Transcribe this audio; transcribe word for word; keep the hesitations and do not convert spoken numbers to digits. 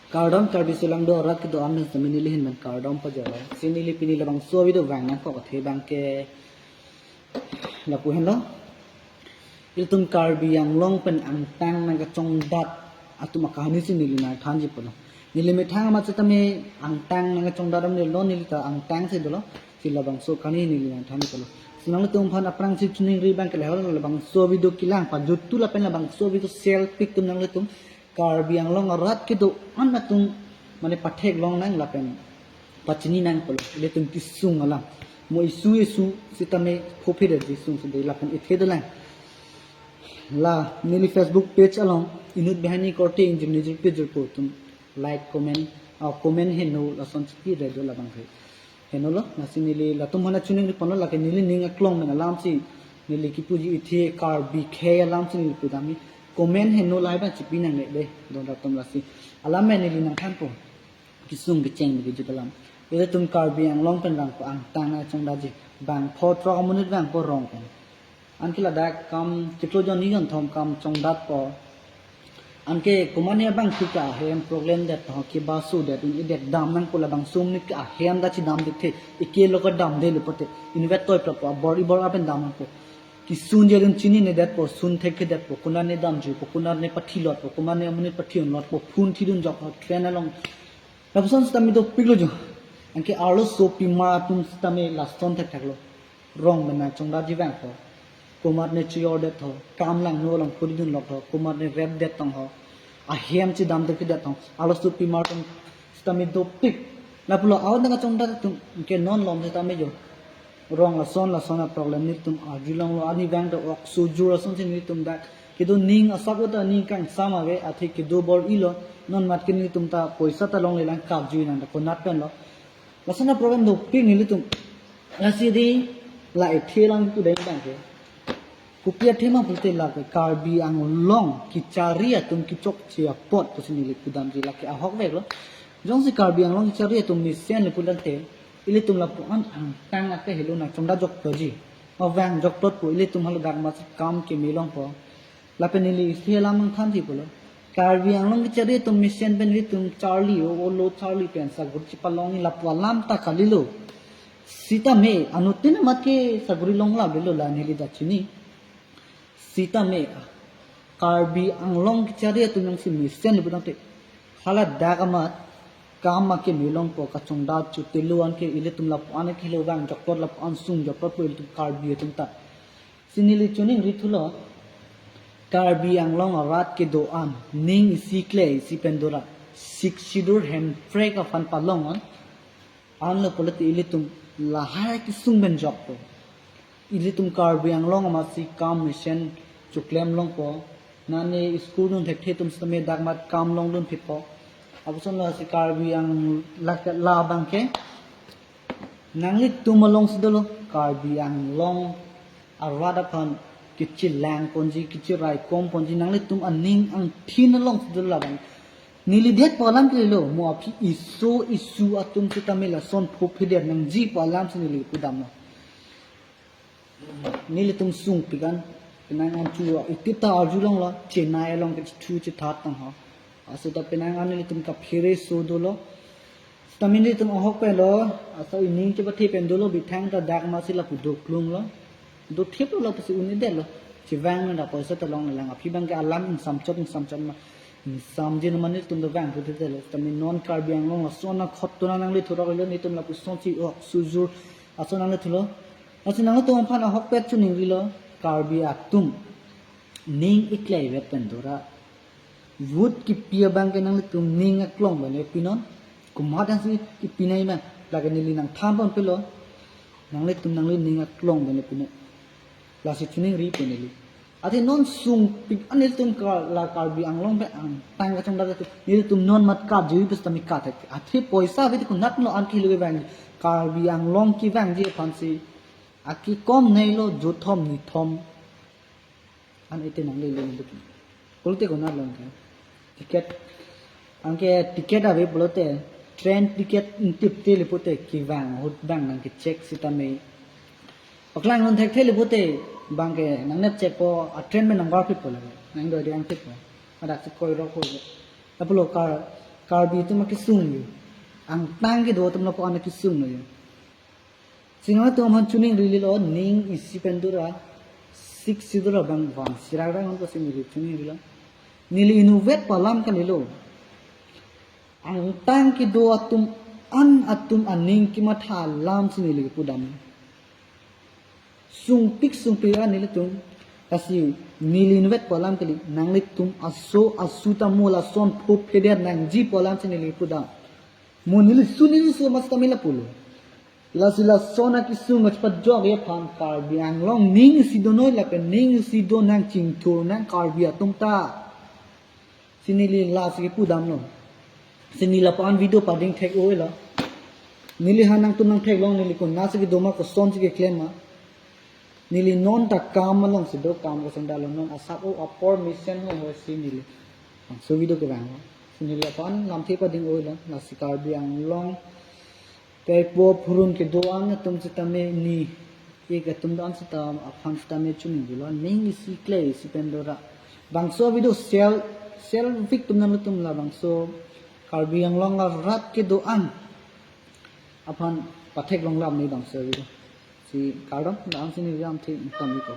Kardom Karbi Sulangdo arat kedo-an pen sitame neli ahin pen kardom pajirlo. Si neli pini labangso video vang nangkok athe abangke lapu henlo. Ilitum Karbi Anglong pen angtan nangkachongdat atum akahani si neli nangthanji pulo. Neli methang amat sitame angtan nangkachongdat amonit lo, neli ta angtan si dolo. Si labangso akahani neli nangthanji pulo. Si nanglitum aphan aphrangsi choningri abangke lahelo, labangso video kelang pajuttu lapen labangso video share pik tum nanglitum. Karbi Anglong arat kedo-an atum mane patheklong nang lapen pachini nang pulo. Ilitum kesung alam. Mo isu isu sitame phophe de kesung sede lapen ethe dolang. La neli Facebook page along inut banghini korte ingjir nijir pejirpo atum like, comment, ah, comment heno lason chipi redo labang he. Henolo, lasi neli latum aphan choningri ponlo, lake neli ning aklong pen alam si neli kipuji, ethe Karbi khei alam si neli pudamji. Comment heno lahai abang chipi nangne de, don atum lasi. Alam pen neli nangthanpo. Kesung kecheng kejut alam. Ilitum Karbi Anglong pen vangpo angtan nangkachongdetji. Bang pho throk amonit vangpo rong pen. Anke ladak kam chiklo jon ni jon thom kam chongdatpo. Anke komatne abang thu ke ahem problem det ho, kebaso det, un-edet dam nangpo, labangso amonit ke ahem ta chidam det the, eke lo kedam detlo pote, inutvet toi plotpo, abor ibor apen dam nangpo. Kesun je dun chininedet po, sun thekthedetpo, konatne damjuipo, konatne pathilotpo, komatne amonit pathi-unlotpo, phone thidun jok ho, train along. Lapuson sitame dopiklo jo. Anke arlosopimar atum sitame lason thektheklo. Rong pen nangchongdetji vangpo. Komatne choyor det ho, kam langno along phone thidunlok ho, komatne rep det tong ho. Ahem chidam thekthedet tong. Arlosopimar atum sitame dopik. Lapulo ahut nangkachongdat atum ke non lom sitame jo. Rong lason lason aproblem nelitum arjulonglo, ani vang ta ok sojur ason si nelitum dak. Kedo ning asap ta ning kangsam ave, athe kedo bor-ilo, non mat ke nelitum ta poisa ta longlelang, kapjui nang ta konat penlo. Lason aproblem dopik nelitum. Lasi di la ethe lang tu deng bang ke. Kopi athema pulote lake Karbi Anglong kechari atum kechokche apot pusi neli pudamji, lake ahokveklo. Jongsi Karbi Anglong kechari atum mesenle pulote ilitum lapu-an angtan akehelo nangchongdat jokplotji. Mavang jokplotpo, ilitum haladak amatsi kam keme longpo. Lapen neli isi alam nangthanji pulo. Karbi Anglong kechari atum mesen pen ilitum charli o, olo charli pen saguri chipalongji lapu alam ta kalilo. Sitame anuttin amat ke saguri longlap avelo, la neli ta chini. Sitame Karbi Anglong kechari atum jongsi mesenle pulote haladak amat kam akeme longpo, kachongdat chotelo, anke ilitum lapu-an akehelo vang jokplot, lapu-an sung jokplotpo ilitum Karbi atum ta. Si neli choningri thulo, Karbi Anglong arat kedo-an ning isi kle isi pen dora, Sixth Schedule hemprek aphan palong an, anlo pulote ilitum lahai kesung pen jokpo. Ilitum Karbi Anglong amatsi kam mesen choklem longpo. Nane school dun thekthe atum sitame dak amat kam longdun phitpo. Lapuson lasi Karbi Anglong la, labang ke nanglitum alongsi dolo, Karbi Anglong arat aphan kechelang ponji, kecherai kom ponji, nanglitum aning angthin alongsi dolo labang. Neli detpo alam kalilo, mo aphi iso isu atum sitame lason phophedet nangjipo alam si neli pudamlo. Nelitum sungpik an, penang an chu itip ta arjulonglo, Chennai along ke chu chethat tang ho. Aso ta penang an nelitum kaphere so dolo. Sitame nelitum ahok penlo, aso ining chepathe pen dolo, bithang ta dak amatsi lapu doklunglo. Dothiplo lapusi un-edetlo. Chevang nang ta poisa ta longlelang, aphi abang ke alam ingsamchot ingsamchot ma. Ingsamji nama nelitum ta vang puthetelo. Sitame non Karbi Anglong lason akhot tona nangle thurok lo, nelitum lapusonsi ok sojur ason nangle thulo. Lasi nanglitum aphan ahokpet choningrilo, Karbi atum ning iklai vet pen dora. Vote kipi abang ke nanglitum ning aklong pen le pinon. Komat ansi kipinai ma, lake neli nangthan ponpelo. Nanglitum nangli ning aklong pen le pinon. Lasi choningripo neli. Athe non sungpik an nelitum ka la Karbi Anglong pen angtan kachongdat atum, nelitum non mat kapjui pusitame kathek. Athe poisa ave te konatlo an kilo kevang, Karbi Anglong kevangji aphansi. Akekom neilo, jothom nithom. An ete nangle lung duk. Pulote konatlo ke. Ticket. Anke ticket ave pulote, train ticket ingtip te le pote kevang ahut abang nangkecheck sitame. Paklang non thekthe le pote abang ke nangnep checkpo, a train pen nangvarphitpo lake. Nangdoi diang phitpo. Hadak si koirokpo. Lapulo Kar, Karbi atum akesung yo. Angtang kedo atum lapu-an akesung lo yo. Si nangtum aphan choningrilo, ning isi pen dora, sik si dora bang van sirang rang ko si neli choningrilo. Neli inutvet pu alam kalilo. Angtang kedo atum an atum aning kematha alam si neli pudam. Sungpik sungpik ra nelitum. Lasi neli inutvet pu alam kali, nanglitum aso asu ta mo lason pho phedet nangji pu alam si neli pudam. Mo neli su neli su mas kami lapulo. Lasi lason akesung mas pajok ye aphan Karbi Anglong ning isi donoi lapen ning isi do nang chingthur nang Karbi atum ta. Si neli lasi kepudamlo. Si neli lapu-an video pading thek-oi lo. Neli ha nangtum nangtheklong, neli konatsi kedo ma, kosonsi keklem ma. Neli non ta kam along si do, kam koson dalo non asap o apor mesen ho ho si neli. Bangso video kevang lo. Si neli lapu-an lamthe pading-oi lo. Lasi Karbi Anglong pei po phurun kedo-an atum sitame ni ik atum do-an sita aphan sitame choningrilo, ning isi kle isi pen dora. Bangso video sel sel victim nangtum labangso Karbi Anglong arat kedo-an aphan patheklong lam ni bangso video. Si kardom, dang si neli lamthe ingtam ni ko.